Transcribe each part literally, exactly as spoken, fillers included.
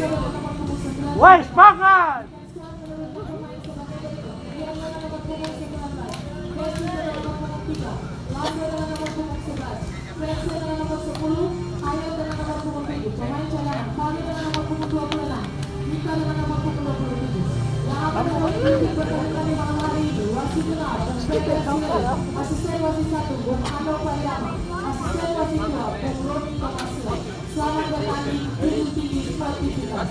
Wes, makan! Asisten wasit satu, Bung Ano Pariama. Asisten wasit dua, Bung Roni Tomasio. Selamat bertanding, tinggi-tinggi sportivitas.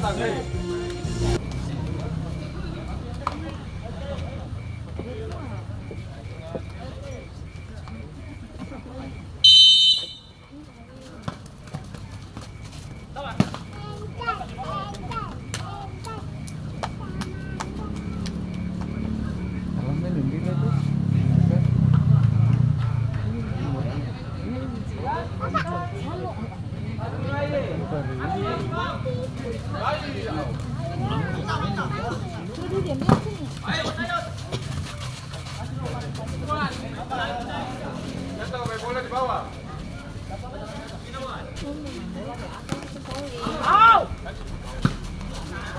Au!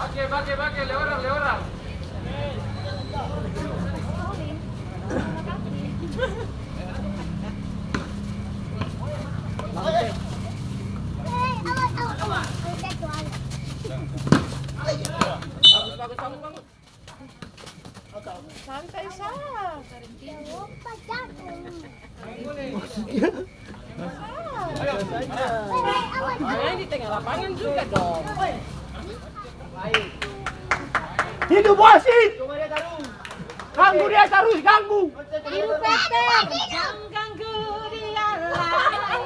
Bage, bage, bage, lima orang, lima orang. Santai sa. Maksudnya? Sa. Main di tengah lapangan juga dong. Hidup wasit! Ganggu dia tarus, ganggu! Hidup P P! Jang ganggu dia lai.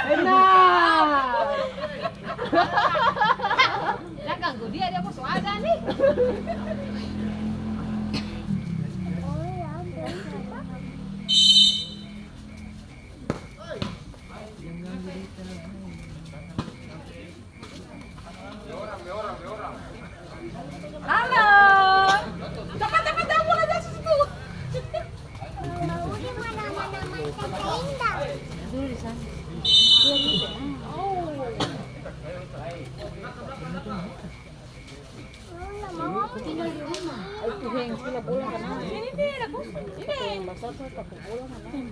Benar. Jang ganggu dia, dia mo su ada nih. Halo. Cepat, cepat, jangan buka kasus itu. Dulu di sana. Oh. Tinggal di rumah. Ai, Tuhan, sila bola kanal. Sini, sini, ada kosong. Sini. Yang basar tuh pakai bola kanal.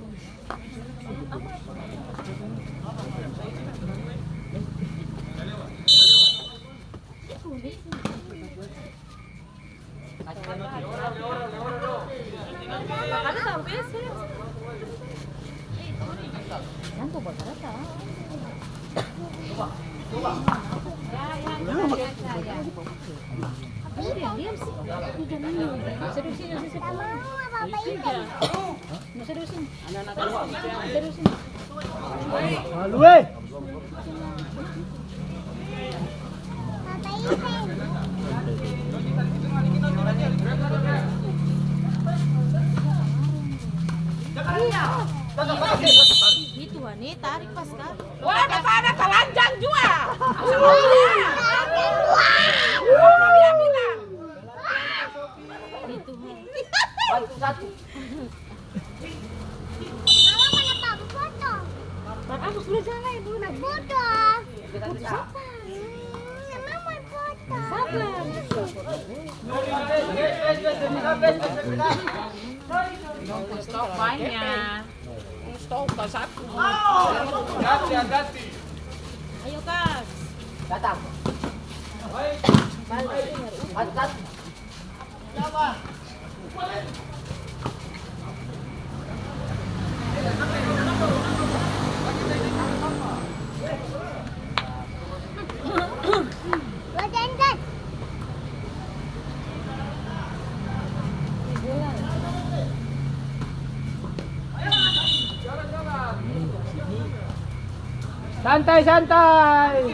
Malu, eh. Itu, Wane, tarik pas ka. Wah, kata ada talanjang jua. Wah, dia bilang. Itu, Wane. Mama mana papa foto? Mama foto. Foto siapa? Mama foto. Sabar. Stok banyak. Stok ka satu. Hati-hati. Ayo, Kak. Datang. Balik. Satu-satu. Santai, santai.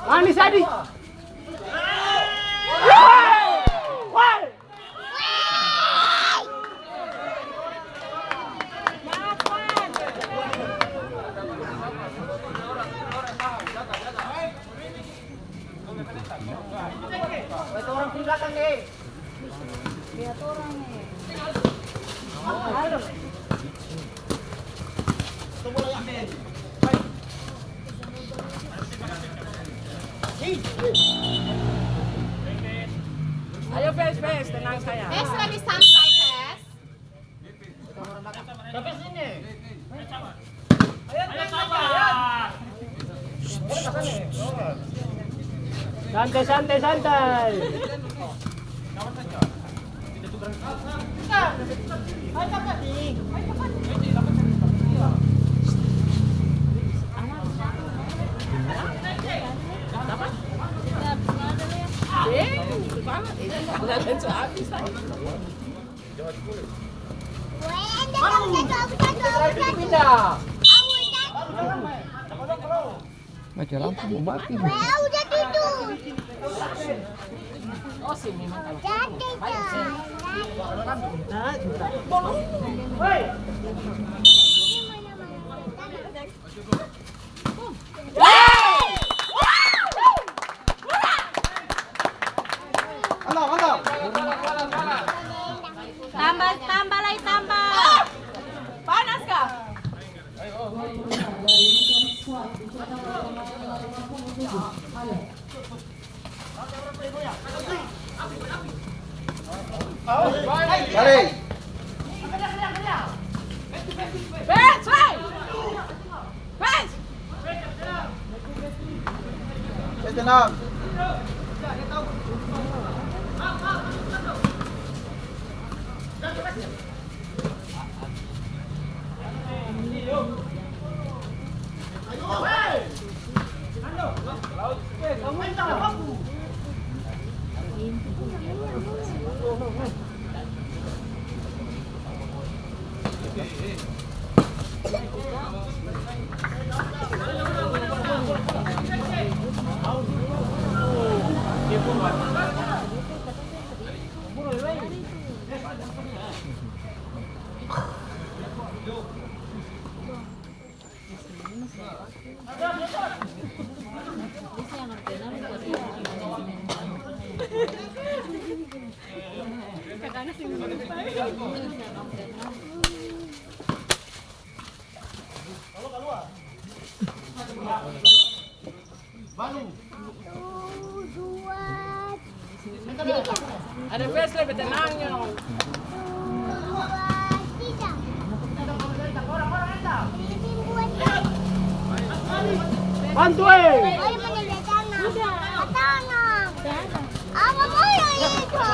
Manis, Adi. Orang di belakang, eh. Lihat orang nih. Halo. Ayo, Fes, Fes, tenang sayang. Fes, lagi santai, Fes. Santai, santai, santai. Baca lampu mo mati. Tambah, tambah lai, tambah. Panas ka? Balik. Fes, hei! Fes! Eh, tenang. Satu, dua, tiga. Ada flash lebih tenang, yo. Satu, dua, tiga. Bantu, eh. Ayo, mana dia tanam? Tanam. Apa mau yang itu?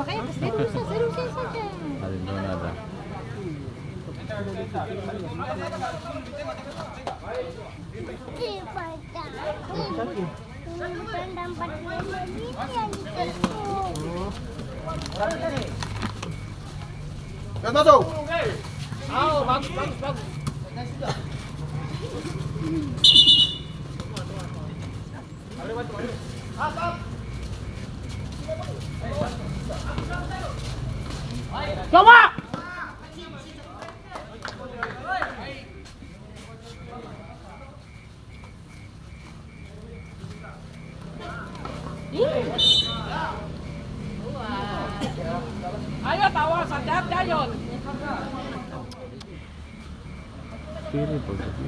Makanya kasih dia dulu, saya dulu, saya saja. Ada yang ada. Masuk. Ayo, bagus, bagus, bagus. Coba! Ayo, tawa, sadar, ayo. Kiri posisi.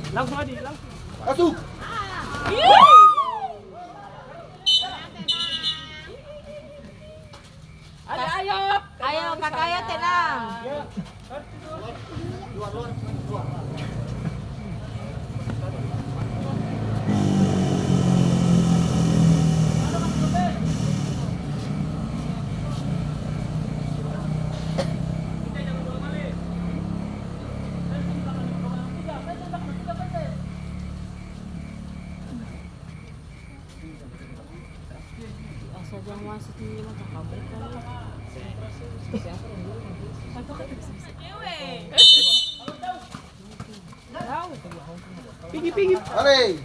Langsung, Adi, langsung. Masuk. Ayo, ayo. Ayo, Kak Ayo, tenang. Asa jang wasit ni, macam kabur kali. Pigi, pigi. Hore.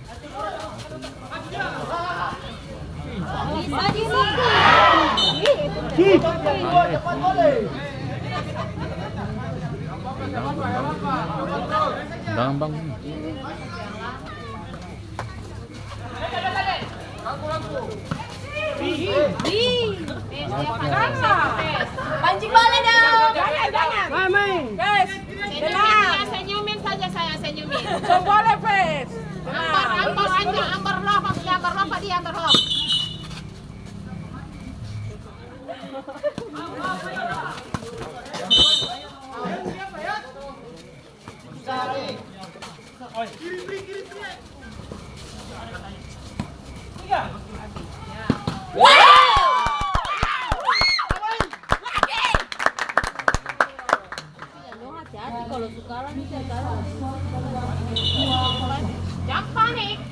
Gampang. Pancing bola dong. Jangan, jangan. Main, main. Guys, tenang. Senyumin saja, sayang, senyumin. Boleh, Fes. Ambar, ambar, ambar, ambar love, ambar love, dia ambar love. Dong hati-hati kalo su kalah nih, su kalah. Jang panik.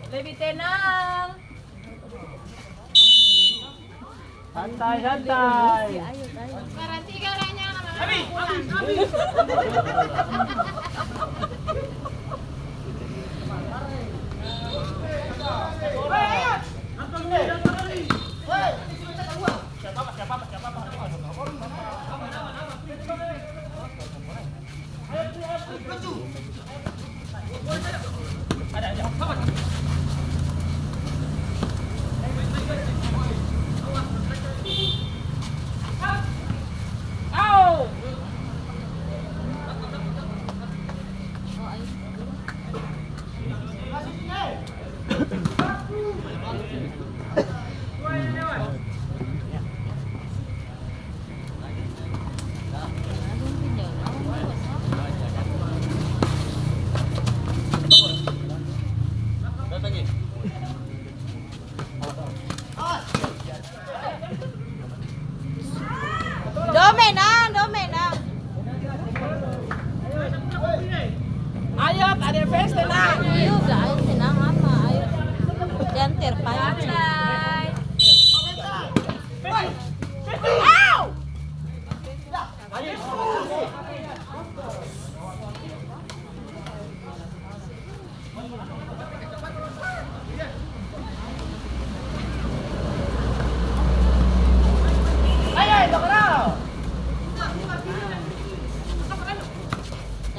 Lebih tenang. Santai, santai. Berhenti garanya, anak-anak pulang. Dong menang, dong menang. Ayo, ada fans tenang. Ayo, guys, tenang apa? Ayo. Jangan terpancing. Santai. Au!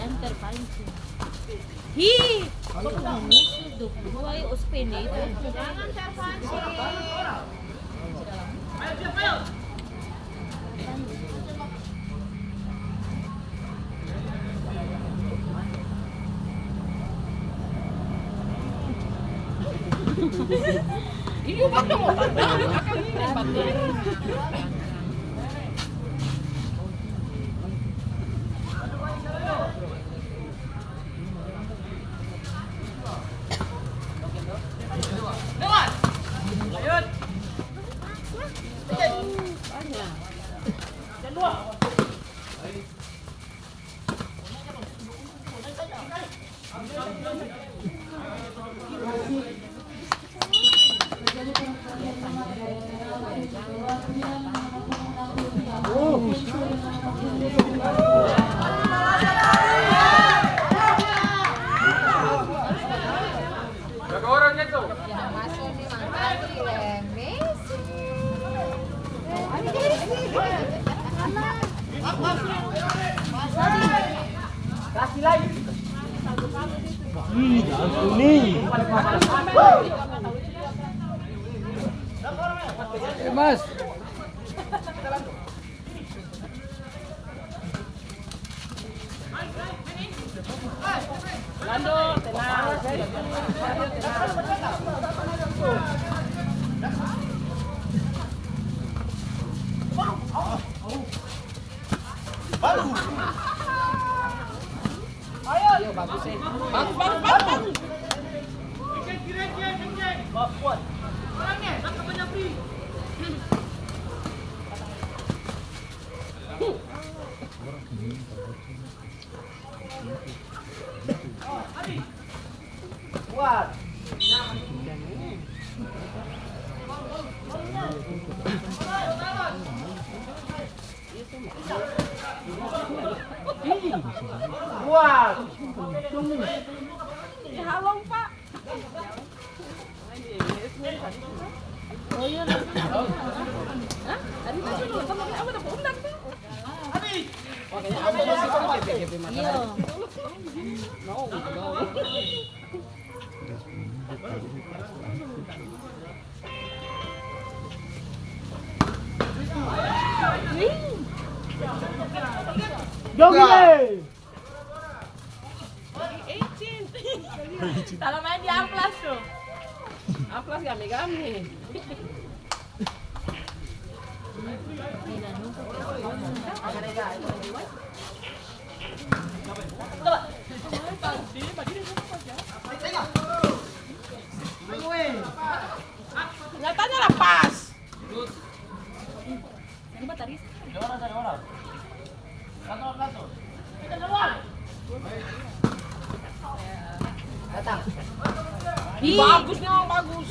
Jangan terpancing. Hi, musuh dong. Dua, ayo, ospene itu. Jangan terpancing. Berapa orang itu? Yang masuk ni mangkali, eh, Messi. Kasih lagi. Ih, jangan kuning. Eh, Mas. Lando, tenang. Ayo, bagus, eh. Bagus, bagus, bagus, bagus. Kuat. Halo, Pak. Oh iya, hah? Tadi masih dulu, sama kayak apa, dapat undang tuh? Iya. Joget. Salah main di amplas tuh. Amplas gami-gami. Nyatanya lepas. Ih, bagus nih, bagus.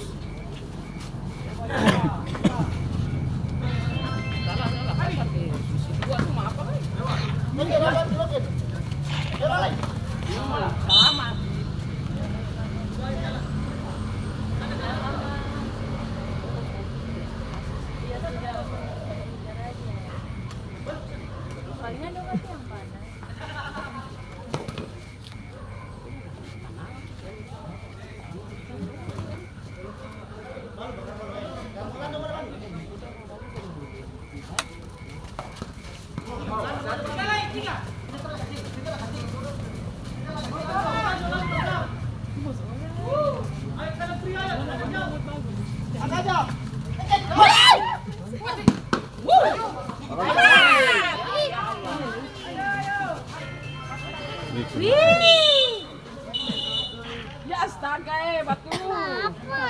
Ya astaga, eh, batul. Kenapa?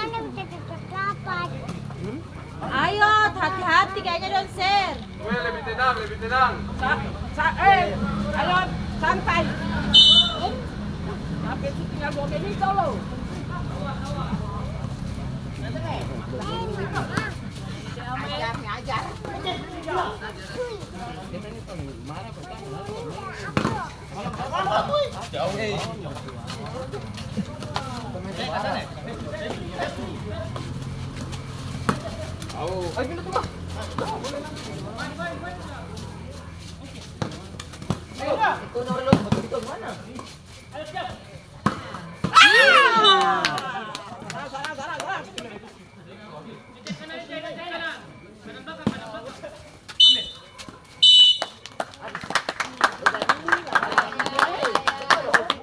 Ini bisa cocok lapan. Ayo, hati-hati, kayaknya dong share. Weh, lebih tenang, lebih tenang. Sa-, sa-, eh, ayo, santai. Sampai su tinggal dua menit, tolong. Ajar, ajar.